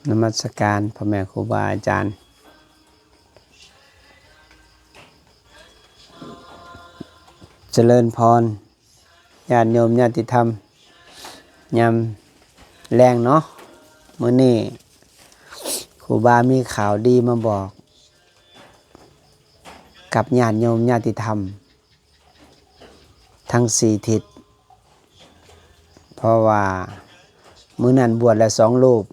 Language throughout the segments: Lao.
ນະມັດສະການພໍ່ແມ່ຄູບາອາຈານ ຈະເລີນພອນ ຍາດໂຍມຍາດຕິທຳ ຍາມແລງເນາະ. ມື້ນີ້ຄູບາມີຂ່າວດີມາບອກກັບຍາດໂຍມຍາດຕິທຳທັງສີ່ທິດ, ເພາະວ່າມື້ນັ້ນບວດແລ້ວສອງຮູບ,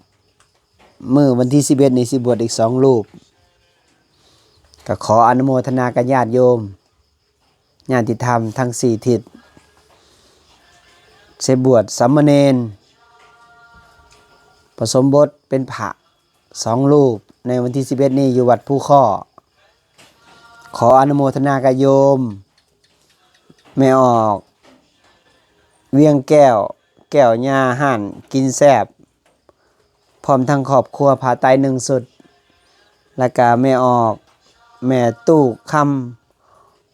ມື້ວັນທີສິບເອັດນີ້ຊິບວດອີກສອງຮູບ. ກໍຂໍອະນຸໂມທະນາກັບຍາດໂຍມ ຍາດຕິທຳທັງສີ່ທິດ ຊິບວດສາມະເນນ ປະສົມບົດເປັນພະສອງຮູບ ໃນວັນທີສິບເອັດນີ້ຢູ່ວັດພູຄໍ້. ຂໍອະນຸໂມທະນາກັບໂຍມ ແມ່ອອກ ວຽງແກ້ວ ແກ້ວຍາຮ້ານກິນແຊບ ພ້ອມທັງຄອບຄົວ ຜ້າໄຕໜຶ່ງຊຸດ, ແລ້ວກະແມ່ອອກ ແມ່ຕູ້ຄຳ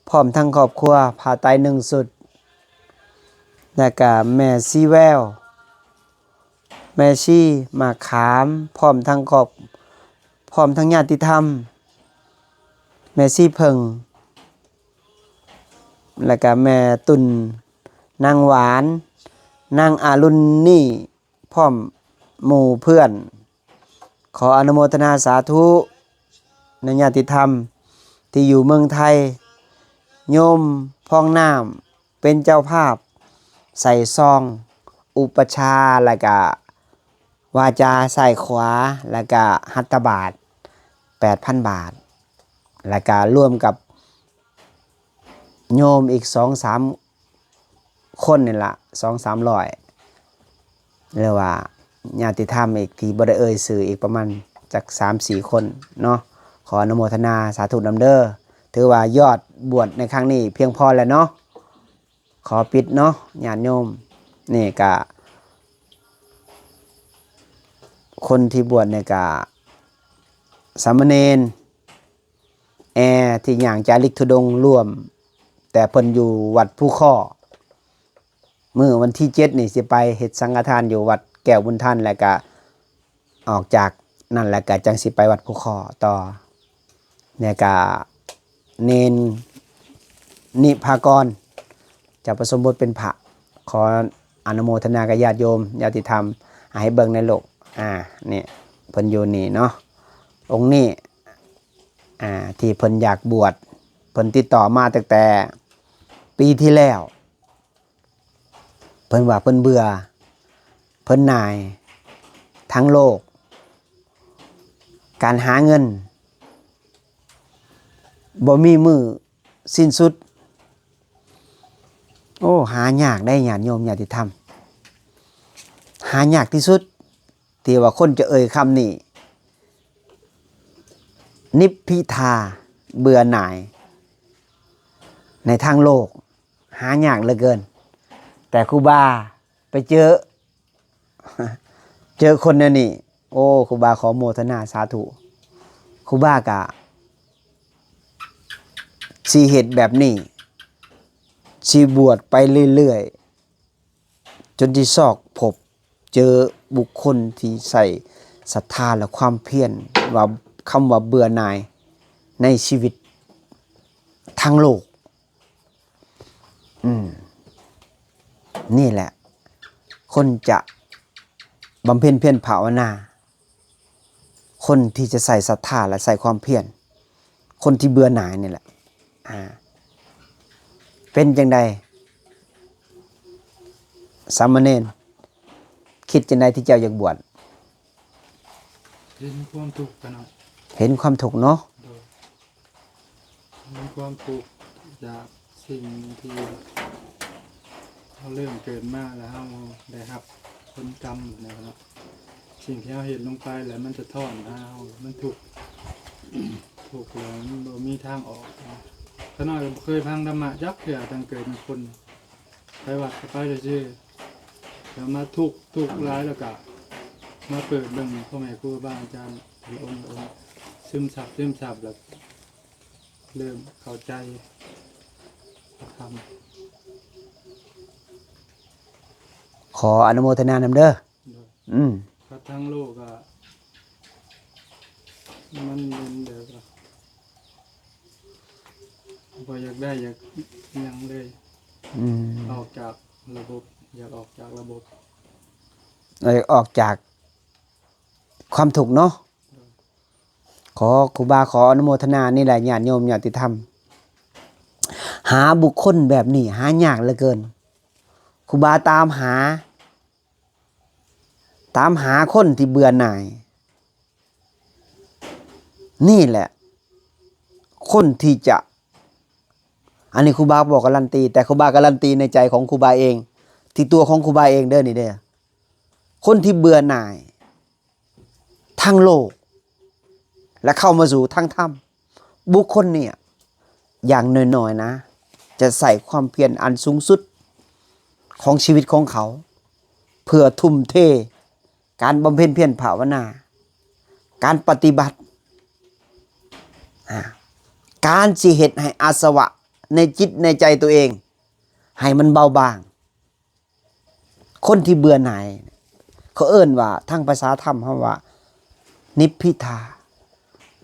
ພ້ອມທັງຄອບຄົວ ຜ້າໄຕໜຶ່ງຊຸດ, ແລ້ວກະແມ່ສີແວວ ແມ່ຊີໝາກຂາມ ພ້ອມທັງຄອບ ພ້ອມທັງຍາດຕິທຳ ແມ່ສີເຜິ້ງ ແລ້ວກະແມ່ຕຸ່ນ ນາງຫວານ ນາງອາລຸນນີ ພ້ອມໝູ່ເພື່ອນ. ຂໍອະນຸໂມທະນາສາທຸນະຍາດຕິທຳທີ່ຢູ່ເມືອງໄທ. ໂຍມພອງນ້ຳເປັນເຈົ້າພາບໃສ່ຊອງອຸປະຊາ ແລ້ວກະວາຈາຊ້າຍຂວາ ແລ້ວກະຫັດຕະບາດແປດພັນບາດ ແລ້ວກະລວມກັບໂຍມອີກສອງສາມ ຄົນນີ້ລະ ສອງສາມຮ້ອຍ ຫຼືວ່າຍາດຕິທຳອີກທີ່ບໍ່ໄດ້ເອີ່ຍຊື່ອີກປະມານຈັກສາມສີ່ຄົນເນາະ. ຂໍອະນຸໂມທະນາສາທຸນຳເດີ. ຖືວ່າຍອດບວດໃນຄັ້ງນີ້ພຽງພໍແລ້ວເນາະ. ຂໍປິດເນາະຍາດໂຍມ. ນີ້ກະ ຄົນທີ່ບວດນີ້ກະສາມະເນນ ແອ ທີ່ຍ່າງຈາລິກທຸດົງຮ່ວມ, ແຕ່ເພິ່ນຢູ່ວັດພູຄໍ້. ມື້ວັນທີເຈັດນີ້ຊິໄປເຮັດສັງຄະທານຢູ່ວັດແກ້ວບຸນທັນ ແລ້ວກະອອກຈາກນັ້ນແລ້ວກະຈັ່ງຊິໄປວັດພູຄໍ້ຕໍ່. ແລ້ວກະເນນນິພາກອນ ຈະປະສົມບົດເປັນພະ. ຂໍອະນຸໂມທະນາກັບຍາດໂຍມຍາດຕິທຳ ໃຫ້ເບິ່ງໃນໂລກ. ອາ ນີ້ ເພິ່ນຢູ່ນີ້ເນາະ ອົງນີ້ ອາ ທີ່ເພິ່ນຢາກບວດ, ເພິ່ນຕິດຕໍ່ມາຕັ້ງແຕ່ປີທີ່ແລ້ວ. ເພິ່ນວ່າເພິ່ນເບື່ອ ເພິ່ນໜ່າຍ ທັງໂລກ ການຫາເງິນບໍ່ມີມື້ ສິ້ນສຸດ. ໂອ້ ຫາຍາກໄດ໋ຍາດໂຍມຍາດຕິທຳ, ຫາຍາກທີ່ສຸດທີ່ວ່າຄົນຈະເອີ່ຍຄຳນີ້ ນິບພິທາ ເບື່ອໜ່າຍ ໃນທາງໂລກ ຫາຍາກເຫຼືອເກີນ. ແຕ່ຄູບາໄປເຈີ ເຈີຄົນແນວນີ້ ໂອ້ ຄູບາຂໍໂມທະນາສາທຸ. ຄູບາກະຊິເຮັດແບບນີ້ ຊິບວດໄປເລື້ອຍໆ ຈົນຊິຊອກພົບເຈີບຸກຄົນທີ່ໃສ່ສັດທາ ແລະ ຄວາມພຽນ ວ່າ ຄຳວ່າເບື່ອໜ່າຍໃນຊີວິດທັງໂລກ. ອືມ ນີ້ແຫຼະ ຄົນຈະບຳເພັນພຽນພາວະນາ, ຄົນທີ່ຈະໃສ່ສັດທາ ແລະ ໃສ່ຄວາມພຽນ, ຄົນທີ່ເບື່ອໜ່າຍນີ້ແຫຼະ. ອາ ເປັນຈັ່ງໃດ ສາມະເນນ? ຄິດຈັ່ງໃດທີ່ເຈົ້າຢາກບວດ? ເຫັນຄວາມທຸກຂະໜາດ ເຫັນຄວາມທຸກເນາະ. ໂດຍ ເຫັນຄວາມທຸກຈາກສິ່ງທີ່ເຮົາເລີ່ມເກີດມາ ແລ້ວເຮົາໄດ້ຮັບຜົນກຳນະເນາະ. ສິ່ງທີ່ເຮົາເຮັດລົງໄປ ແລ້ວມັນສະທ້ອນຫາເຮົາ ມັນທຸກ ທຸກແລ້ວມັນບໍ່ມີທາງອອກ. ຂະນ້ອຍກໍບໍ່ເຄີຍຟັງທຳມະຈັກເທື່ອ ຕັ້ງເກີດເປັນຄົນ. ໄປວັດກໍໄປຊື່ໆ ແລ້ວມາທຸກ ທຸກຫຼາຍ ແລ້ວກະມາເປີດເບິ່ງພໍ່ແມ່ຄູບາອາຈານແຕ່ລະອົງ ແຕ່ລະອົງ ຊຶມຊັບ ຊຶມຊັບ ແລ້ວເລີ່ມເຂົ້າໃຈທຳ. ຂໍອະນຸໂມທະນານຳເດີ. ໂດຍ ອືມ ກໍທັງໂລກກໍ ມັນເປັນແບບວ່າ ບໍ່ຢາກໄດ້ຢາກຫຍັງເລີຍ. ອືມ ອອກຈາກລະບົບ ຢາກອອກຈາກລະບົບ ເອີ ຢາກອອກຈາກຄວາມທຸກເນາະ. ໂດຍ ຂໍ ຄູບາຂໍອະນຸໂມທະນານີ້ແຫຼະ ຍາດໂຍມຍາດຕິທຳ. ຫາບຸກຄົນແບບນີ້ຫາຍາກເຫຼືອເກີນ. ຄູບາຕາມຫາ ຕາມຫາຄົນທີ່ເບື່ອໜ່າຍ ນີ້ແຫຼະ ຄົນທີ່ຈະ ອັນນີ້ຄູບາບໍ່ກາລັນຕີ ແຕ່ຄູບາກາລັນຕີໃນໃຈຂອງຄູບາເອງ ທີ່ຕົວຂອງຄູບາເອງເດີນີ້ເດີ. ຄົນທີ່ເບື່ອໜ່າຍທາງໂລກ ແລະ ເຂົ້າມາສູ່ທາງທຳ ບຸກຄົນນີ້ ຢ່າງໜ້ອຍໆນະ ຈະໃຊ້ຄວາມພຽນອັນສູງສຸດຂອງຊີວິດຂອງເຂົາ ເພື່ອທຸ່ມເທການບຳເພັນພຽນພາວະນາ ການປະຕິບັດ ອາ ການຊິເຮັດໃຫ້ອາສະວະໃນຈິດໃນໃຈຕົວເອງໃຫ້ມັນເບົາບາງ. ຄົນທີ່ເບື່ອໜ່າຍ ເຂົາເອີ້ນວ່າ ທາງພາສາທຳເຮົາວ່າ ນິບພິທາ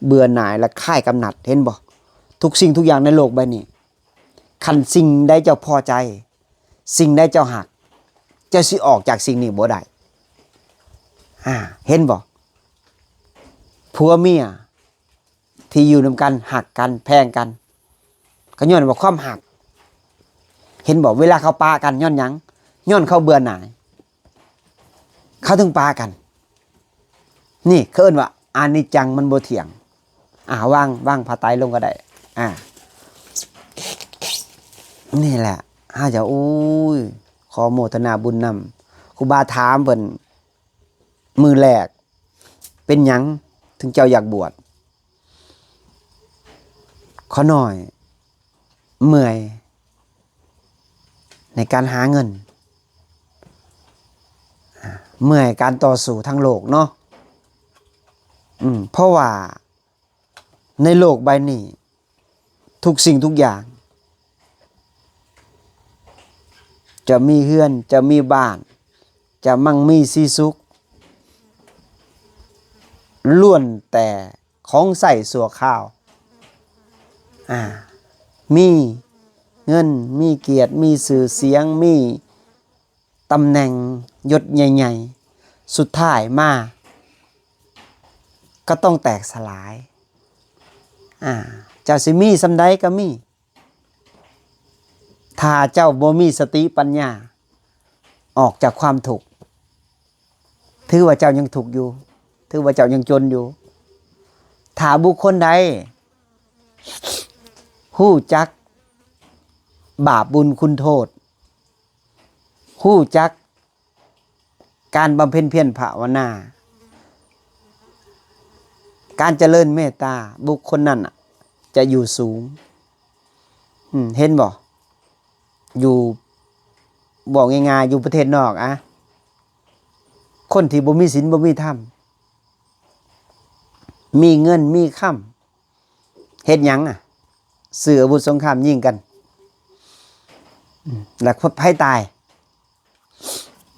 ເບື່ອໜ່າຍ ແລະ ຄາຍກຳໜັດ. ເຫັນບໍ່? ທຸກສິ່ງທຸກຢ່າງໃນໂລກໃບນີ້ ຄັນສິ່ງໃດເຈົ້າພໍໃຈ ສິ່ງໃດເຈົ້າຮັກ ເຈົ້າຊິອອກຈາກສິ່ງນີ້ບໍ່ໄດ້. ອາ ເຫັນບໍ່? ຜົວເມຍ ທີ່ຢູ່ນຳກັນ ຮັກກັນ ແພງກັນ ກໍຍ້ອນວ່າຄວາມຮັກ. ເຫັນບໍ່? ເວລາເຂົາປະກັນຍ້ອນຫຍັງ? ຍ້ອນເຂົາເບື່ອໜ່າຍ ເຂົາເຖິງປະກັນ. ນີ້ເຂົາເອີ້ນວ່າອະນິດຈັງ ມັນບໍ່ທ່ຽງ. ອາ ວາງ ວາງຜ້າໄຕລົງກໍໄດ້. ອາ ນີ້ແຫຼະ ເຮົາຈະ ໂອ້ຍ ຂໍໂມທະນາບຸນນຳ. ຄູບາຖາມເພິ່ນ ມື້ແລກ ເປັນຫຍັງເຖິງເຈົ້າຢາກບວດ? ຂ້ານ້ອຍເມື່ອຍໃນການຫາເງິນ ເມື່ອຍການຕໍ່ສູ້ທາງໂລກເນາະ. ອືມ ເພາະວ່າ ໃນໂລກໃບນີ້ ທຸກສິ່ງທຸກຢ່າງ ຈະມີເຮືອນ ຈະມີບ້ານ ຈະໝັ່ງມີສີສຸກ ລ້ວນແຕ່ຂອງໃຊ້ຊົ່ວຄາວ. ອາ ມີເງິນ ມີກຽດ ມີຊື່ສຽງ ມີ ຕຳແໜ່ງຍົດໃຫຍ່ໆ ສຸດທ້າຍມາກໍຕ້ອງແຕກສະຫຼາຍ. ອາ ເຈົ້າຊິມີສ່ຳໃດກໍມີ ຖ້າເຈົ້າບໍ່ມີສະຕິປັນຍາອອກຈາກຄວາມທຸກ ຖືວ່າເຈົ້າຍັງທຸກຢູ່ ຖືວ່າເຈົ້າຍັງຈົນຢູ່. ຖ້າບຸກຄົນໃດຮູ້ຈັກບາບບຸນຄຸນໂທດ ຮູ້ຈັກການບຳເພັນພຽນພາວະນາ ການຈະເລີນເມດຕາ ບຸກຄົນນັ້ນນະຈະຢູ່ສູງ. ອືມ ເຫັນບໍ່? ຢູ່ ເວົ້າງ່າຍໆ ຢູ່ປະເທດນອກອະ ຄົນທີ່ບໍ່ມີສິນບໍ່ມີທຳ ມີເງິນມີຄຳ ເຮັດຫຍັງອະ? ຊື້ອາວຸດສົງຄາມຍິງກັນ ອືມ ແລ້ວໃຜຕາຍ?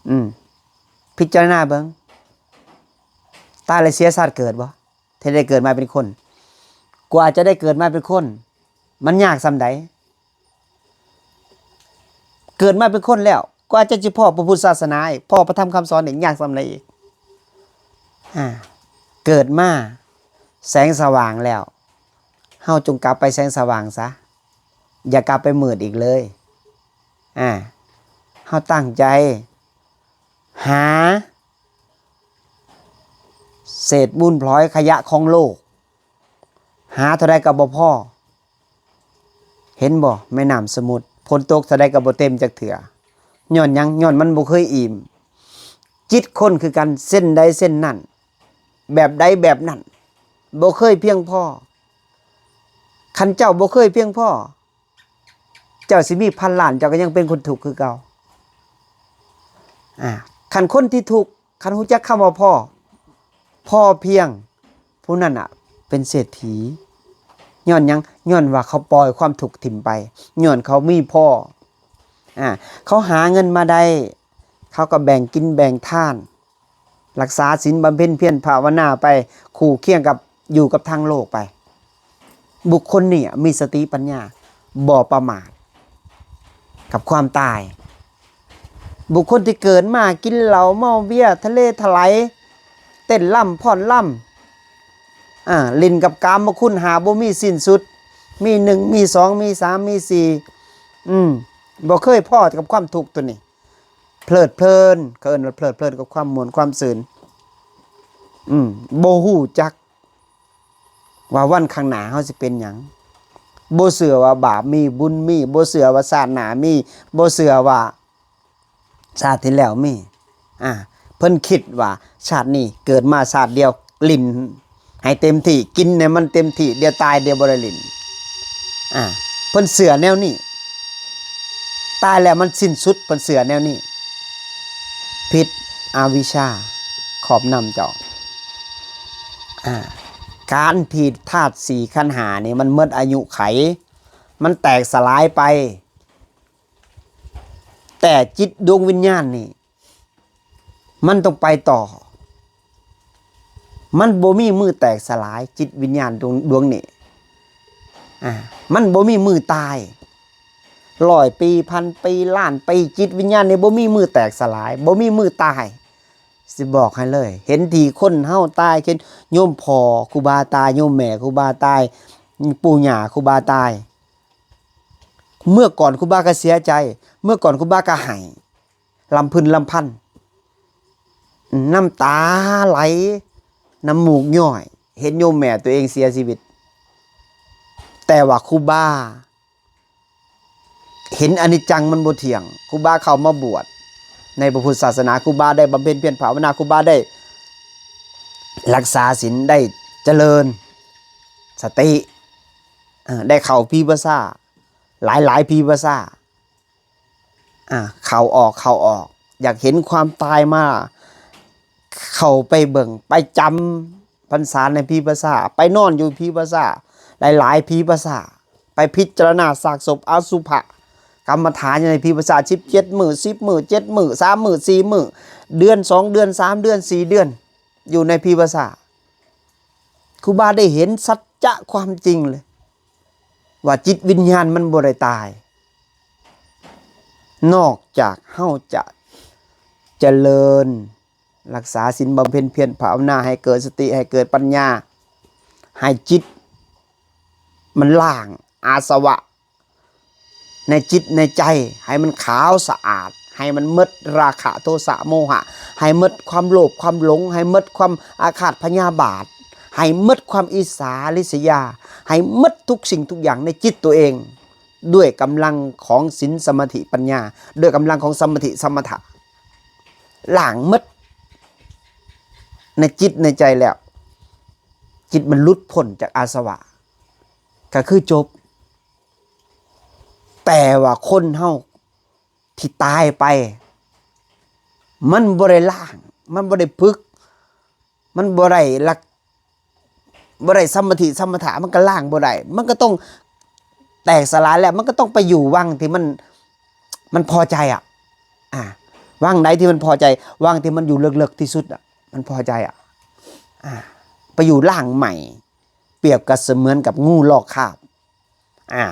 ອືມ ພິຈາລະນາເບິ່ງ ຕາຍແລ້ວເສຍຊາດເກີດບໍ່? ທີ່ໄດ້ເກີດມາເປັນຄົນ ກວ່າຈະໄດ້ເກີດມາເປັນຄົນ ມັນຍາກສ່ຳໃດ? ເກີດມາເປັນຄົນແລ້ວ ກວ່າຈະຊິພໍ້ພະພຸດສາສະໜາ ພໍ້ພະທຳຄຳສອນນີ້ ຍາກສ່ຳໃດອີກ? ອາ ເກີດມາແສງສະຫວ່າງແລ້ວ ເຮົາຈົ່ງກັບໄປແສງສະຫວ່າງຊະ ຢ່າກັບໄປມືດອີກເລີຍ. ອາ ເຮົາຕັ້ງໃຈຫາເສດມູນພລອຍຂະຫຍະຂອງໂລກ ຫາເທົ່າໃດກໍບໍ່ພໍ. ເຫັນບໍ່ ແມ່ນ້ຳສະໝຸດ ຝົນຕົກເທົ່າໃດກໍບໍ່ເຕັມຈັກເທື່ອ. ຍ້ອນຫຍັງ? ຍ້ອນມັນບໍ່ເຄີຍອີ່ມ. ຈິດຄົນຄືກັນ ເຊັ່ນໃດເຊັ່ນນັ້ນ ແບບໃດແບບນັ້ນ ບໍ່ເຄີຍພຽງພໍ. ຄັນເຈົ້າບໍ່ເຄີຍພຽງພໍ ເຈົ້າຊິມີພັນລ້ານ ເຈົ້າກໍຍັງເປັນຄົນທຸກຄືເກົ່າ. ອາ ຄັນຄົນທີ່ທຸກ ຄັນຮູ້ຈັກຄຳວ່າພໍ ພໍພຽງ ຜູ້ນັ້ນນະເປັນເສດຖີ. ຍ້ອນຫຍັງ? ຍ້ອນວ່າເຂົາປ່ອຍຄວາມທຸກຖິ້ມໄປ ຍ້ອນເຂົາມີພໍ. ອາ ເຂົາຫາເງິນມາໄດ້ ເຂົາກໍແບ່ງກິນແບ່ງທານ ລັກສາສິນ ບຳເພັນພຽນພາວະນາໄປ ຄູ່ຄຽງກັບ ຢູ່ກັບທາງໂລກໄປ. ບຸກຄົນນີ້ມີສະຕິປັນຍາ ບໍ່ປະໝາດກັບຄວາມຕາຍ. ບຸກຄົນທີ່ເກີດມາກິນເຫຼົ້າເມົາເບຍ ທະເລຖະໄຫຼ ເຕັ້ນລຳຟ້ອນລຳ ອ່າ ຫຼິ້ນກັບກາມະຄຸນຫ້າບໍ່ມີສິ້ນສຸດ ມີໜຶ່ງ ມີສອງ ມີສາມ ມີສີ່ ອືມ ບໍ່ເຄີຍພໍ້ກັບຄວາມທຸກໂຕນີ້ ເພີດເພີນ ເຂົາເອີ້ນວ່າເພີດເພີນກັບຄວາມມ່ວນຄວາມຊື່ນ ອືມ ບໍ່ຮູ້ຈັກວ່າວັນຂ້າງໜ້າເຮົາຊິເປັນຫຍັງ ບໍ່ເຊື່ອວ່າບາບມີບຸນມີ ບໍ່ເຊື່ອວ່າຊາດໜ້າມີ ບໍ່ເຊື່ອວ່າຊາດທີ່ແລ້ວມີ ອ່າ ເພິ່ນຄິດວ່າຊາດນີ້ເກີດມາຊາດດຽວ ຫຼິ້ນໃຫ້ເຕັມທີ່ ກິນໃຫ້ມັນເຕັມທີ່ ດຽວຕາຍດຽວບໍ່ໄດ້ຫຼິ້ນ ອ່າ ເພິ່ນເຊື່ອແນວນີ້ ຕາຍແລ້ວມັນສິ້ນສຸດ ເພິ່ນເຊື່ອແນວນີ້ ຜິດ ອະວິຊຊາຄອບນຳເຈົ້າ ອ່າ ການທີ່ທາດສີ່ຂັນຫ້ານີ້ມັນໝົດອາຍຸໄຂ ມັນແຕກສະຫຼາຍໄປ ແຕ່ຈິດດວງວິນຍານນີ້ ມັນຕ້ອງໄປຕໍ່ ມັນບໍ່ມີມື້ແຕກສະຫຼາຍ ຈິດວິນຍານດວງ ດວງນີ້ ອ່າ ມັນບໍ່ມີມື້ຕາຍ ຮ້ອຍປີ ພັນປີ ລ້ານປີ ຈິດວິນຍານນີ້ບໍ່ມີມື້ແຕກສະຫຼາຍ ບໍ່ມີມື້ຕາຍ ຊິບອກໃຫ້ເລີຍ ເຫັນທີ່ຄົນເຮົາຕາຍ ເຫັນໂຍມພໍ່ຄູບາຕາຍ ໂຍມແມ່ຄູບາຕາຍ ປູ່ຍ່າຄູບາຕາຍ ເມື່ອກ່ອນຄູບາກໍເສຍໃຈ ເມື່ອກ່ອນຄູບາກໍໄຫ້ ລຳພຶນລຳພັນ ນ້ຳຕາໄຫຼ ນ້ຳມູກຍ້ອຍ ເຫັນໂຍມແມ່ຕົວເອງເສຍຊີວິດ ແຕ່ວ່າຄູບາເຫັນອະນິດຈັງມັນບໍ່ທ່ຽງ ຄູບາເຂົ້າມາບວດໃນພະພຸດສາສະໜາ ຄູບາໄດ້ບຳເພັນພຽນພາວະນາ ຄູບາໄດ້ລັກສາສິນ ໄດ້ຈະເລີນສະຕິ ເອີ ໄດ້ເຂົ້າພີວະຊາ ຫຼາຍໆພີວະຊາ ອ່າ ເຂົ້າອອກ ເຂົ້າອອກ ຢາກເຫັນຄວາມຕາຍມາ ເຂົ້າໄປເບິ່ງ ໄປຈຳພັນສາໃນພີວະຊາ ໄປນອນຢູ່ພີວະຊາ ຫຼາຍໆພີວະຊາ ໄປພິຈາລະນາຊາກສົບ ອະສຸພະກຳມະຖານຢູ່ໃນພີວະຊາ ສິບເຈັດມື້ ສິບມື້ ເຈັດມື້ ສາມມື້ ສີ່ມື້ ເດືອນ ສອງເດືອນ ສາມເດືອນ ສີ່ເດືອນ ຢູ່ໃນພີວະຊາ ຄູບາໄດ້ເຫັນສັດຈະຄວາມຈິງເລີຍ ວ່າຈິດວິນຍານມັນບໍ່ໄດ້ຕາຍ ນອກຈາກເຮົາຈະຈະເລີນ ລັກສາສິນ ບຳເພັນພຽນພາວະນາ ໃຫ້ເກີດສະຕິ ໃຫ້ເກີດປັນຍາ ໃຫ້ຈິດມັນລ້າງອາສະວະ ໃນຈິດໃນໃຈ ໃຫ້ມັນຂາວສະອາດ ໃຫ້ມັນໝົດລາຄະໂທສະໂມຫະ ໃຫ້ໝົດຄວາມໂລບຄວາມຫຼົງ ໃຫ້ໝົດຄວາມອາຄາດພະຍາບາດ ໃຫ້ໝົດຄວາມອິດສາລິສຍາ ໃຫ້ໝົດທຸກສິ່ງທຸກຢ່າງໃນຈິດຕົວເອງ ດ້ວຍກຳລັງຂອງສິນ ສະມາທິ ປັນຍາ ດ້ວຍກຳລັງຂອງສະມາທິ ສະມະຖະ ລ້າງໝົດໃນຈິດໃນໃຈແລ້ວ ຈິດມັນຫຼຸດພົ້ນຈາກອາສະວະ ກໍຄືຈົບ. ແຕ່ວ່າຄົນເຮົາທີ່ຕາຍໄປ ມັນບໍ່ໄດ້ລ້າງ ມັນບໍ່ໄດ້ຝຶກ ມັນບໍ່ໄດ້ລັກ ບໍ່ໄດ້ສະມາທິສະມະຖະ ມັນກໍລ້າງບໍ່ໄດ້ ມັນກໍຕ້ອງແຕກສະຫຼາຍແລ້ວ ມັນກໍຕ້ອງໄປຢູ່ວັງທີ່ມັນ ມັນພໍໃຈອະ ອ່າ ວັງໃດທີ່ມັນພໍໃຈ ວັງທີ່ມັນຢູ່ເລິກໆທີ່ສຸດອະ ມັນພໍໃຈອະ ອ່າ ໄປຢູ່ລ້າງໃໝ່ ປຽບກັບສະເໝືອນກັບງູລອກຄາບ ອ່າ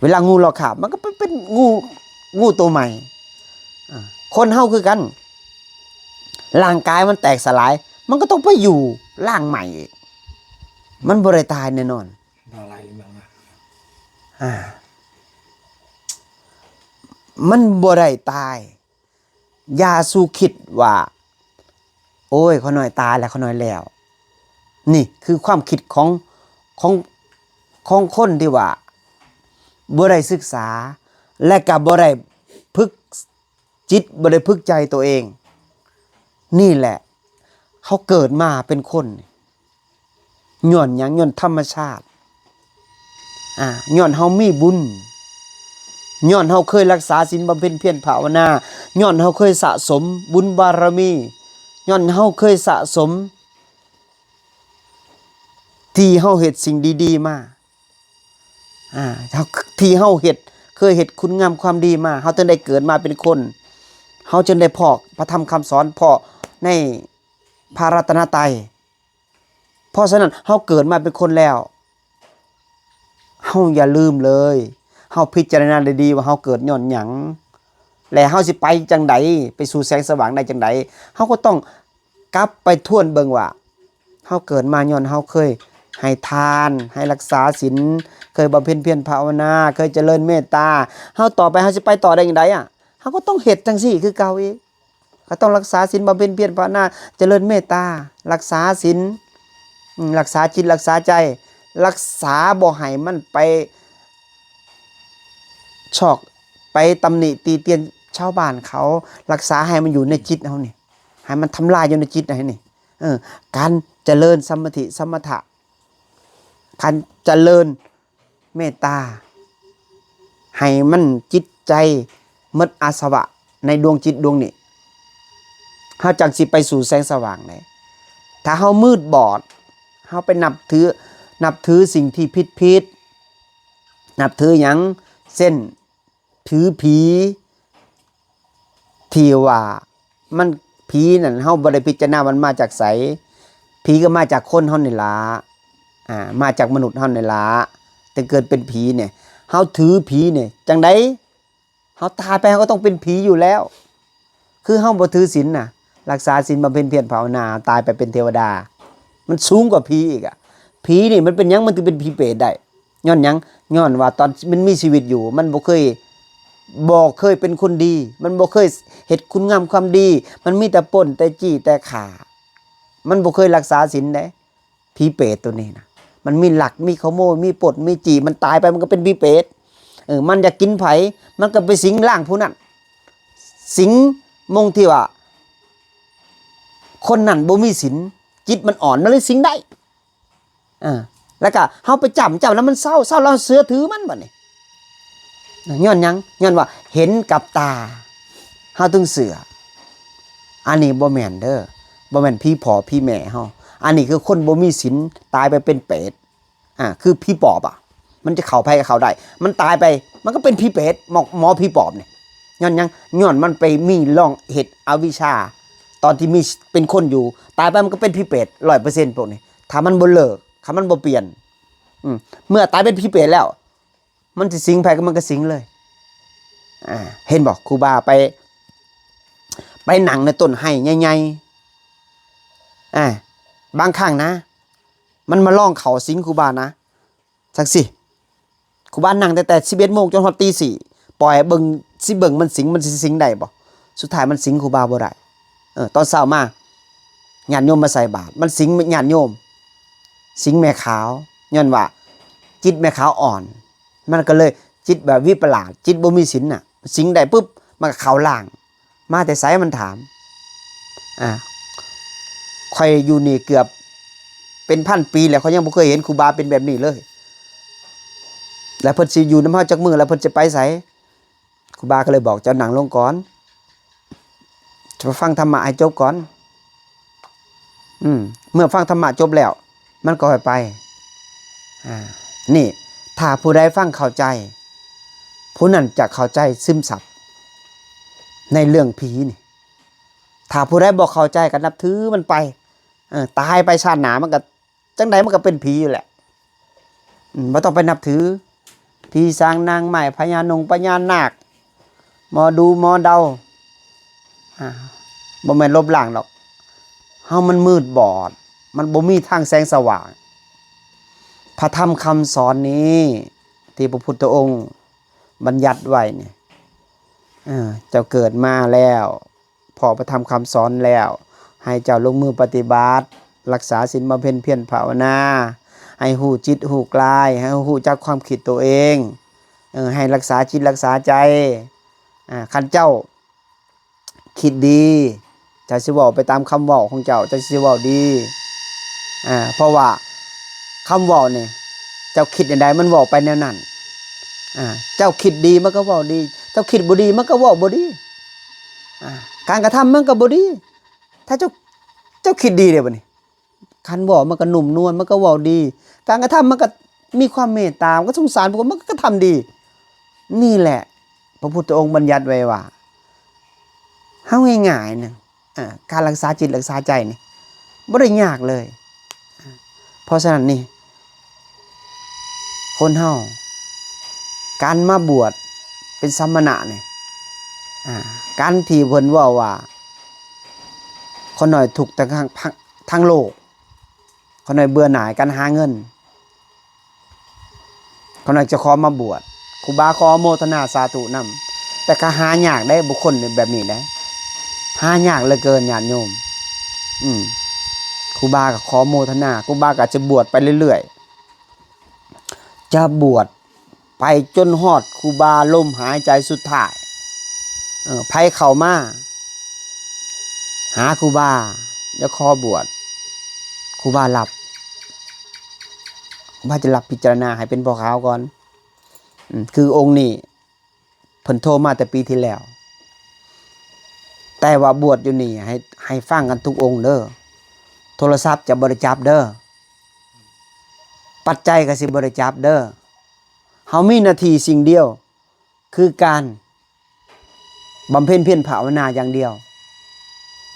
ເວລາງູລອກຄາບ ມັນກໍໄປເປັນງູ ງູໂຕໃໝ່ ອ່າ ຄົນເຮົາຄືກັນ ຮ່າງກາຍມັນແຕກສະຫຼາຍ ມັນກໍຕ້ອງໄປຢູ່ຮ່າງໃໝ່ອີກ ມັນບໍ່ໄດ້ຕາຍແນ່ນອນ ບໍ່ໄດ້ເລື່ອງນະ ອ່າ ມັນບໍ່ໄດ້ຕາຍ. ຢ່າສູ່ຄິດວ່າ ໂອ້ຍ ຂ້ານ້ອຍຕາຍແລ້ວ ຂ້ານ້ອຍແລ້ວ. ນີ້ຄືຄວາມຄິດຂອງ ຂອງ ຂອງຄົນທີ່ວ່າບໍ່ໄດ້ສຶກສາ ແລະ ກໍບໍ່ໄດ້ຝຶກຈິດ ບໍ່ໄດ້ຝຶກໃຈຕົວເອງ. ນີ້ແຫຼະ ເຮົາເກີດມາເປັນຄົນ ຍ້ອນຫຍັງ? ຍ້ອນທຳມະຊາດ ອາ ຍ້ອນເຮົາມີບຸນ ຍ້ອນເຮົາເຄີຍລັກສາສິນ ບຳເພັນພຽນພາວະນາ ຍ້ອນເຮົາເຄີຍສະສົມບຸນບາລະມີ ຍ້ອນເຮົາເຄີຍສະສົມ ທີ່ເຮົາເຮັດສິ່ງດີໆມາ ອາ ເຮົາ ທີ່ເຮົາເຮັດ ເຄີຍເຮັດຄຸນງາມຄວາມດີມາ ເຮົາຈຶ່ງໄດ້ເກີດມາເປັນຄົນ ເຮົາຈຶ່ງໄດ້ພໍ້ພະທຳຄຳສອນ ພໍ້ໃນພະລັດຕະນະໄຕ. ເພາະສະນັ້ນ ເຮົາເກີດມາເປັນຄົນແລ້ວ ເຮົາຢ່າລືມເລີຍ ເຮົາພິຈາລະນາດີໆວ່າເຮົາເກີດຍ້ອນຫຍັງ ແລະ ເຮົາຊິໄປຈັ່ງໃດ ໄປສູ່ແສງສະຫວ່າງໄດ້ຈັ່ງໃດ ເຮົາກໍຕ້ອງກັບໄປທວນເບິ່ງວ່າ ເຮົາເກີດມາຍ້ອນເຮົາເຄີຍໃຫ້ທານ ໃຫ້ລັກສາສິນ ເຄີຍບຳເພັນພຽນພາວະນາ ເຄີຍຈະເລີນເມດຕາ ເຮົາຕໍ່ໄປເຮົາຊິໄປຕໍ່ໄດ້ຈັ່ງໃດອະ? ເຮົາກໍຕ້ອງເຮັດຈັ່ງຊີ້ຄືເກົ່າອີກ ກໍຕ້ອງລັກສາສິນ ບຳເພັນພຽນພາວະນາ ຈະເລີນເມດຕາ ລັກສາສິນ ອາ ລັກສາຈິດ ລັກສາໃຈ ລັກສາບໍ່ໃຫ້ມັນໄປຊອກ ໄປຕຳໜິຕິຕຽນຊາວບ້ານເຂົາ ລັກສາໃຫ້ມັນຢູ່ໃນຈິດເຮົານີ້ ໃຫ້ມັນທຳລາຍຢູ່ໃນຈິດເຮົານີ້ ເອີ ການຈະເລີນສະມາທິ ສະມະຖະ ການຈະເລີນ ເມດຕາ ໃຫ້ມັນຈິດໃຈໝົດອາສະວະໃນດວງຈິດດວງນີ້ ເຮົາຈັ່ງຊິໄປສູ່ແສງສະຫວ່າງໄດ້. ຖ້າເຮົາມືດບອດ ເຮົາໄປນັບຖື ນັບຖືສິ່ງທີ່ຜິດໆ ນັບຖືຫຍັງ ເຊັ່ນ ຖືຜີ ທີ່ວ່າມັນ ຜີນັ້ນ ເຮົາບໍ່ໄດ້ພິຈາລະນາວ່າມັນມາຈາກໃສ ຜີກໍມາຈາກຄົນເຮົານີ້ລະ ອາ ມາຈາກມະນຸດເຮົານີ້ລະ ແຕ່ເກີດເປັນຜີນີ້ ເຮົາຖືຜີນີ້ຈັ່ງໃດ ເຮົາຕາຍໄປເຮົາກໍຕ້ອງເປັນຜີຢູ່ແລ້ວ ຄືເຮົາບໍ່ຖືສິນນະ ລັກສາສິນ ບຳເພັນພຽນພາວະນາ ຕາຍໄປເປັນເທວະດາ ມັນສູງກວ່າຜີອີກອະ ຜີນີ້ມັນເປັນຫຍັງມັນຈຶ່ງເປັນຜີເປດໄດ້ ຍ້ອນຫຍັງ? ຍ້ອນວ່າຕອນມັນມີຊີວິດຢູ່ ມັນບໍ່ເຄີຍ ບໍ່ເຄີຍເປັນຄົນດີ ມັນບໍ່ເຄີຍເຮັດຄຸນງາມຄວາມດີ ມັນມີແຕ່ປຸ້ນແຕ່ຈີ້ແຕ່ຂ້າ ມັນບໍ່ເຄີຍລັກສາສິນເດ້ ຜີເປດໂຕນີ້ນະ ມັນມີລັກ ມີຂະໂມຍ ມີປົດ ມີຈີ້ ມັນຕາຍໄປມັນກໍເປັນຜີເປດ ເອີ ມັນຢາກກິນໃຜ ມັນກໍໄປສິງຮ່າງຜູ້ນັ້ນ ສິງໝ່ອງທີ່ວ່າ ຄົນນັ້ນບໍ່ມີສິນ ຈິດມັນອ່ອນ ມັນເລີຍສິງໄດ້ ເອີ ແລ້ວກະເຮົາໄປຈ້ຳ ຈ້ຳແລ້ວມັນເຊົາ ເຊົາແລ້ວເຊື່ອຖືມັນບັດນີ້ ຍ້ອນຫຍັງ? ຍ້ອນວ່າເຫັນກັບຕາ ເຮົາຈຶ່ງເຊື່ອ ອັນນີ້ບໍ່ແມ່ນເດີ ບໍ່ແມ່ນຜີພໍ່ຜີແມ່ເຮົາ ອັນນີ້ຄືຄົນບໍ່ມີສິນ ຕາຍໄປເປັນເປດ ອາ ຄືຜີປອບອະ ມັນຈະເຂົ້າໃຜກໍເຂົ້າໄດ້ ມັນຕາຍໄປ ມັນກໍເປັນຜີເປດ ໝໍ ໝໍຜີປອບນີ້ ຍ້ອນຫຍັງ? ຍ້ອນມັນໄປມີຮ່ອງເຫດອະວິຊາ ຕອນທີ່ມີ ເປັນຄົນຢູ່ ຕາຍໄປມັນກໍເປັນຜີເປດ ຮ້ອຍເປີເຊັນ ພວກນີ້ ຖ້າມັນບໍ່ເລີກ ຖ້າມັນບໍ່ປ່ຽນ ອືມ ເມື່ອຕາຍເປັນຜີເປດແລ້ວ ມັນຊິສິງໃຜກໍມັນກໍສິງເລີຍ ອາ ເຫັນບໍ່? ຄູບາໄປ ໄປນັ່ງໃນຕົ້ນໄຮໃຫຍ່ໆ ອາ ບາງຄັ້ງນະ ມັນມາລອງເຂົ້າສິງຄູບານະ ຈັ່ງຊີ້ ຄູບານັ່ງຕັ້ງແຕ່ສິບເອັດໂມງຈົນຮອດຕີສີ່ ປ່ອຍໃຫ້ເບິ່ງ ຊິເບິ່ງມັນສິງ ມັນຊິສິງໄດ້ບໍ່? ສຸດທ້າຍມັນສິງຄູບາບໍ່ໄດ້ ເອີ ຕອນເຊົ້າມາ ຍາດໂຍມມາໃສ່ບາດ ມັນສິງຍາດໂຍມ ສິງແມ່ຂາວ ຍ້ອນວ່າຈິດແມ່ຂາວອ່ອນ ມັນກໍເລີຍຈິດແບບວິປະຫຼາດ ຈິດບໍ່ມີສິນນະ ສິງໄດ້ປຶບ ມັນກໍເຂົ້າຮ່າງ ມາແຕ່ໃສ? ມັນຖາມ ອາ ຂ້ອຍຢູ່ນີ້ເກືອບເປັນພັນປີແລ້ວ ຂ້ອຍຍັງບໍ່ເຄີຍເຫັນຄູບາເປັນແບບນີ້ເລີຍ ແລ້ວເພິ່ນຊິຢູ່ນຳເຮົາຈັກມື້ ແລ້ວເພິ່ນຈະໄປໃສ? ຄູບາກໍເລີຍບອກ ເຈົ້ານັ່ງລົງກ່ອນ ຈະຟັງທຳມະໃຫ້ຈົບກ່ອນ ອືມ ເມື່ອຟັງທຳມະຈົບແລ້ວ ມັນກໍຄ່ອຍໄປ ອາ ນີ້ ຖ້າຜູ້ໃດຟັງເຂົ້າໃຈ ຜູ້ນັ້ນຈະເຂົ້າໃຈຊຶມຊັບໃນເລື່ອງຜີນີ້ ຖ້າຜູ້ໃດບໍ່ເຂົ້າໃຈກໍນັບຖືມັນໄປ ເອີ ຕາຍໄປຊາດໜ້າມັນກໍ ຈັ່ງໃດມັນກໍເປັນຜີຢູ່ແຫຼະ ອືມ ບໍ່ຕ້ອງໄປນັບຖື ຜີສາງນາງໄມ້ ພະຍານົງພະຍານາກ ໝໍດູໝໍເດົາ ອາ ບໍ່ແມ່ນລົບລ້າງດອກ ເຮົາມັນມືດບອດ ມັນບໍ່ມີທາງແສງສະຫວ່າງ ພະທຳຄຳສອນນີ້ ທີ່ພະພຸດທະອົງບັນຍັດໄວ້ນີ້ ເອີ ເຈົ້າເກີດມາແລ້ວ ພໍ້ພະທຳຄຳສອນແລ້ວ ໃຫ້ເຈົ້າລົງມືປະຕິບັດ ລັກສາສິນ ບຳເພັນພຽນພາວະນາ ໃຫ້ຮູ້ຈິດຮູ້ກາຍ ໃຫ້ຮູ້ຈັກຄວາມຄິດໂຕເອງ ເອີ ໃຫ້ລັກສາຈິດລັກສາໃຈ ອາ ຄັນເຈົ້າຄິດດີ ເຈົ້າຊິເວົ້າໄປຕາມຄຳເວົ້າຂອງເຈົ້າ ເຈົ້າຊິເວົ້າດີ ອາ ເພາະວ່າຄຳເວົ້ານີ້ ເຈົ້າຄິດແນວໃດ ມັນເວົ້າໄປແນວນັ້ນ ອາ ເຈົ້າຄິດດີ ມັນກໍເວົ້າດີ ເຈົ້າຄິດບໍ່ດີ ມັນກໍເວົ້າບໍ່ດີ ອາ ການກະທຳມັນກໍບໍ່ດີ ຖ້າເຈົ້າ ເຈົ້າຄິດດີເດ້ບັດນີ້ ຄັນເວົ້າມັນກໍນຸ້ມນວນ ມັນກໍເວົ້າດີ ການກະທຳມັນກໍມີຄວາມເມດຕາ ມັນກໍສົງສານຜູ້ຄົນ ມັນກໍກະທຳດີ ນີ້ແຫຼະ ພະພຸດທະອົງບັນຍັດໄວ້ວ່າ ເຮົາງ່າຍໆໜຶ່ງ ເອີ ການລັກສາຈິດລັກສາໃຈນີ້ ບໍ່ໄດ້ຍາກເລີຍ ພາະສະນັ້ນນີ້ ຄົນເຮົາ ການມາບວດເປັນສາມະນະນີ້ ອາ ການທີ່ເພິ່ນເວົ້າວ່າ ຂ້ານ້ອຍທຸກທາງ ທາງໂລກ ຂ້ານ້ອຍເບື່ອໜ່າຍການຫາເງິນ ຂ້ານ້ອຍຈະຂໍມາບວດ ຄູບາຂໍອະໂມທະນາສາທຸນຳ ແຕ່ກໍຫາຍາກເດ້ ບຸກຄົນແບບນີ້ເດ້ ຫາຍາກເຫຼືອເກີນ ຍາດໂຍມ ອືມ ຄູບາກໍຂໍໂມທະນາ ຄູບາກໍຈະບວດໄປເລື້ອຍໆ ຈະບວດໄປຈົນຮອດຄູບາລົມຫາຍໃຈສຸດທ້າຍ ເອີ ໃຜເຂົ້າມາຫາຄູບາ ຢາກຂໍບວດ ຄູບາຮັບ ຄູບາຈະຮັບພິຈາລະນາໃຫ້ເປັນພໍ່ຂາວກ່ອນ ອືມ ຄືອົງນີ້ ເພິ່ນໂທມາແຕ່ປີທີ່ແລ້ວ ແຕ່ວ່າບວດຢູ່ນີ້ ໃຫ້ ໃຫ້ຟັງກັນທຸກອົງເດີ ໂທລະສັບຈະບໍ່ໄດ້ຈັບເດີ ປັດໄຈກໍຊິບໍ່ໄດ້ຈັບເດີ ເຮົາມີໜ້າທີ່ສິ່ງດຽວ ຄືການບຳເພັນພຽນພາວະນາຢ່າງດຽວ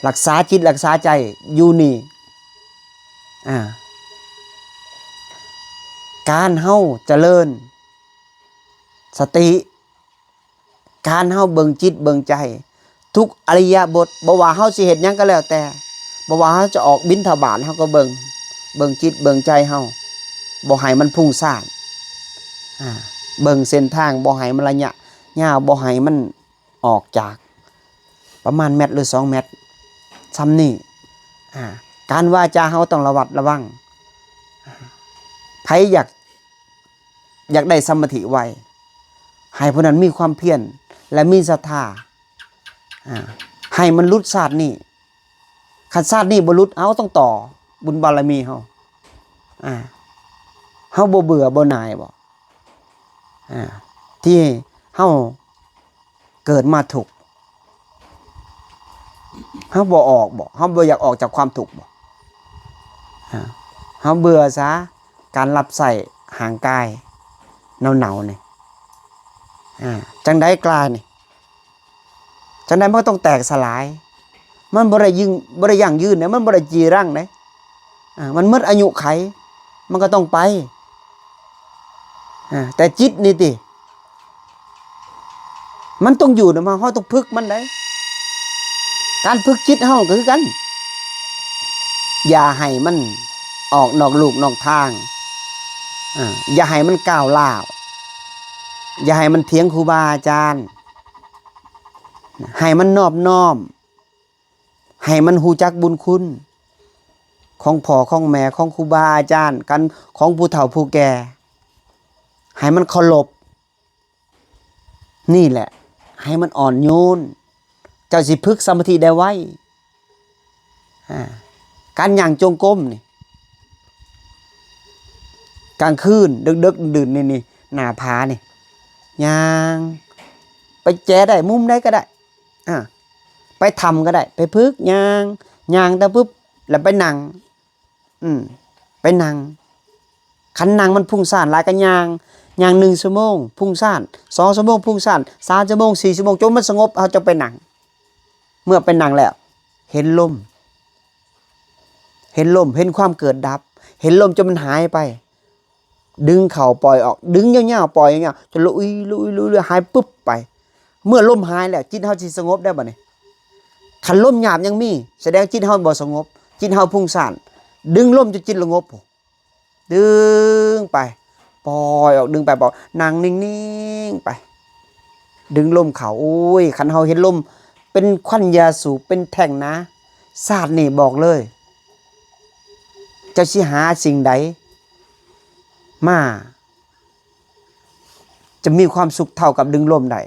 ຮັກສາຈິດຮັກສາໃຈຢູ່ນີ້ ອາ ການເຮົາຈະເລີນສະຕິ ການເຮົາເບິ່ງຈິດເບິ່ງໃຈ ທຸກອິລິຍາບົດ ບໍ່ວ່າເຮົາຊິເຮັດຫຍັງກໍແລ້ວແຕ່ ບໍ່ວ່າເຮົາຈະອອກບິນທະບາດ ເຮົາກໍເບິ່ງ ເບິ່ງຈິດເບິ່ງໃຈເຮົາ ບໍ່ໃຫ້ມັນພຸ້ງສ້ານ ອາ ເບິ່ງເສັ້ນທາງ ບໍ່ໃຫ້ມັນໄລຍະຍາວ ບໍ່ໃຫ້ມັນອອກຈາກ ປະມານແມັດ ຫຼື ສອງແມັດ ຊ່ຳນີ້ ອາ ການວາຈາເຮົາຕ້ອງລະມັດລະວັງ ອາ ໃຜຢາກ ຢາກໄດ້ສະມາທິໄວ ໃຫ້ຜູ້ນັ້ນມີຄວາມພຽນ ແລະ ມີສັດທາ ອາ ໃຫ້ມັນຫຼຸດຊາດນີ້ ຄັນຊາດນີ້ບໍ່ຫຼຸດ ເຮົາຕ້ອງຕໍ່ບຸນບາລະມີເຮົາ ອາ ເຮົາບໍ່ເບື່ອບໍ່ໜ່າຍບໍ ອາ ທີ່ເຮົາເກີດມາທຸກ ເຮົາບໍ່ອອກບໍ ເຮົາບໍ່ຢາກອອກຈາກຄວາມທຸກບໍ ອາ ເຮົາເບື່ອຊະ ການຮັບໃຊ້ຮ່າງກາຍເນົ່າໆນີ້ ອາ ຈັ່ງໃດການີ້ ຈັ່ງໃດມັນກໍຕ້ອງແຕກສະຫຼາຍ ມັນບໍ່ໄດ້ຢືນ ບໍ່ໄດ້ຢັ້ງຢືນເດ້ ມັນບໍ່ໄດ້ຈີລັງເດ້ ອາ ມັນໝົດອາຍຸໄຂ ມັນກໍຕ້ອງໄປ ອາ ແຕ່ຈິດນີ້ຕິ ມັນຕ້ອງຢູ່ນຳເຮົາ ເຮົາຕ້ອງຝຶກມັນໄດ໋ ການຝຶກຈິດເຮົາກໍຄືກັນ ຢ່າໃຫ້ມັນອອກນອກລູກນອກທາງ ອາ ຢ່າໃຫ້ມັນກ້າວລ້າວ ຢ່າໃຫ້ມັນຖຽງຄູບາອາຈານ ໃຫ້ມັນນອບນ້ອມ ໃຫ້ມັນຮູ້ຈັກບຸນຄຸນຂອງພໍ່ຂອງແມ່ ຂອງຄູບາອາຈານກັນ ຂອງຜູ້ເຖົ້າຜູ້ແກ່ ໃຫ້ມັນເຄົາລົບ ນີ້ແຫຼະ ໃຫ້ມັນອ່ອນໂຍນ ເຈົ້າຊິຝຶກສະມາທິໄດ້ໄວ ອາ ການຍ່າງຈົງກົມນີ້ ກາງຄືນ ດຶກໆ ດື່ນໆ ນີ້ ນີ້ ໜ້າຜານີ້ ຍ່າງ ໄປແຈໄດ້ ມຸມໃດກໍໄດ້ ອາ ໄປຖ້ຳກໍໄດ້ ໄປຝຶກຍ່າງ ຍ່າງແຕ່ປຶບ ແລ້ວໄປນັ່ງ ອືມ ໄປນັ່ງ ຄັນນັ່ງມັນຟຸ້ງສ້ານຫຼາຍກໍຍ່າງ ຍ່າງໜຶ່ງຊົ່ວໂມງ ຟຸ້ງສ້ານ ສອງຊົ່ວໂມງ ຟຸ້ງສ້ານ ສາມຊົ່ວໂມງ ສີ່ຊົ່ວໂມງ ຈົນມັນສະຫງົບ ເຮົາຈະໄປນັ່ງ ເມື່ອໄປນັ່ງແລ້ວ ເຫັນລົມ ເຫັນລົມ ເຫັນຄວາມເກີດດັບ ເຫັນລົມຈົນມັນຫາຍໄປ ດຶງເຂົ້າປ່ອຍອອກ ດຶງຍາວໆ ປ່ອຍຍາວໆ ຈົນລຸຍໆ ລຸຍໆ ຫາຍປຶບໄປ ເມື່ອລົມຫາຍແລ້ວ ຈິດເຮົາຊິສະຫງົບໄດ້ບັດນີ້ ຄັນລົມຫຍາບຍັງມີ ສະແດງຈິດເຮົາບໍ່ສະຫງົບ ຈິດເຮົາຟຸ້ງສ້ານ ດຶງລົມຈົນຈິດສະຫງົບ ດຶງໄປ ປ່ອຍອອກ ດຶງໄປ ປ່ອຍ ນັ່ງນິ່ງໆ ໄປ ດຶງລົມເຂົ້າ ໂອ້ຍ ຄັນເຮົາເຫັນລົມເປັນຄວັນຢາສູບ ເປັນແທ່ງໜາ ຊາດນີ້ບອກເລີຍ ເຈົ້າຊິຫາສິ່ງໃດມາ ຈະມີຄວາມສຸກເທົ່າກັບດຶງລົມໄດ້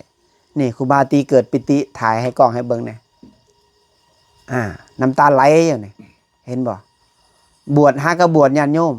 ນີ້ ຄູບາຕີເກີດປີຕິ ຖ່າຍໃຫ້ກ້ອງໃຫ້ເບິ່ງແດ່ ອາ ນ້ຳຕາໄຫຼຢູ່ນີ້ ເຫັນບໍ່? ບວດຫາກໍບວດ ຍາດໂຍມ